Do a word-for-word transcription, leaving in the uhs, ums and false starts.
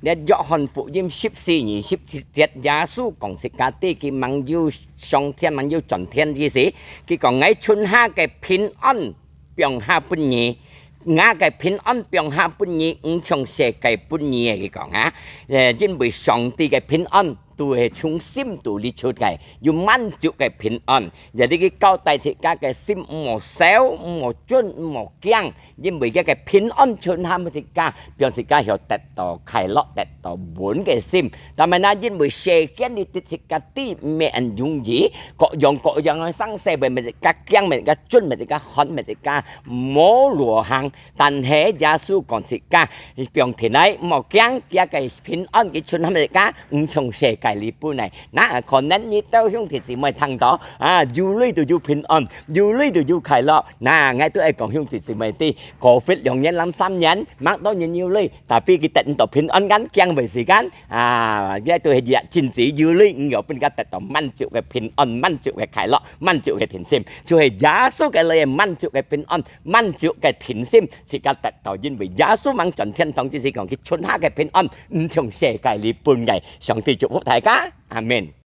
這約翰福音十四二十七節，耶穌講自家知佢吂有上天，吂有轉天之時，佢講：「𠊎傳下个平安，放下分你；吾个平安放下分你，毋像世界分你个。」佢講啊，呃，因為上帝个平安都係從心肚裡出个，有滿足个平安。也係佢交代自家个心，毋好愁，毋好顫，毋好驚， 因為佢个平安傳下分自家，讓自家曉得到快樂，得到穩个心。但係呢，因為世間裡對自家知毋係恁容易，各樣各樣个生事會分自家驚，分自家顫，分自家寒，分自家無路行。但係耶穌講自家，放定來，毋好驚，佢个平安佢傳下分自家，毋像世界裡分个。那可能你兜兄弟姊妹聽到啊，有鐳就有平安，有鐳就有快樂。 那，𠊎都愛講兄弟姊妹知，covid兩年、三年，吂多人有鐳，tapi佢得毋到平安，恁驚个時間，啊，這都係真正有鐳，毋曉分佢得到滿足个平安、滿足个快樂、滿足个定心，就係耶穌个來滿足个平安、滿足个定心，自家得到，因為耶穌吂轉天堂之時講，佢傳下个平安，毋像世界裡分个。上帝祝福大家，阿們。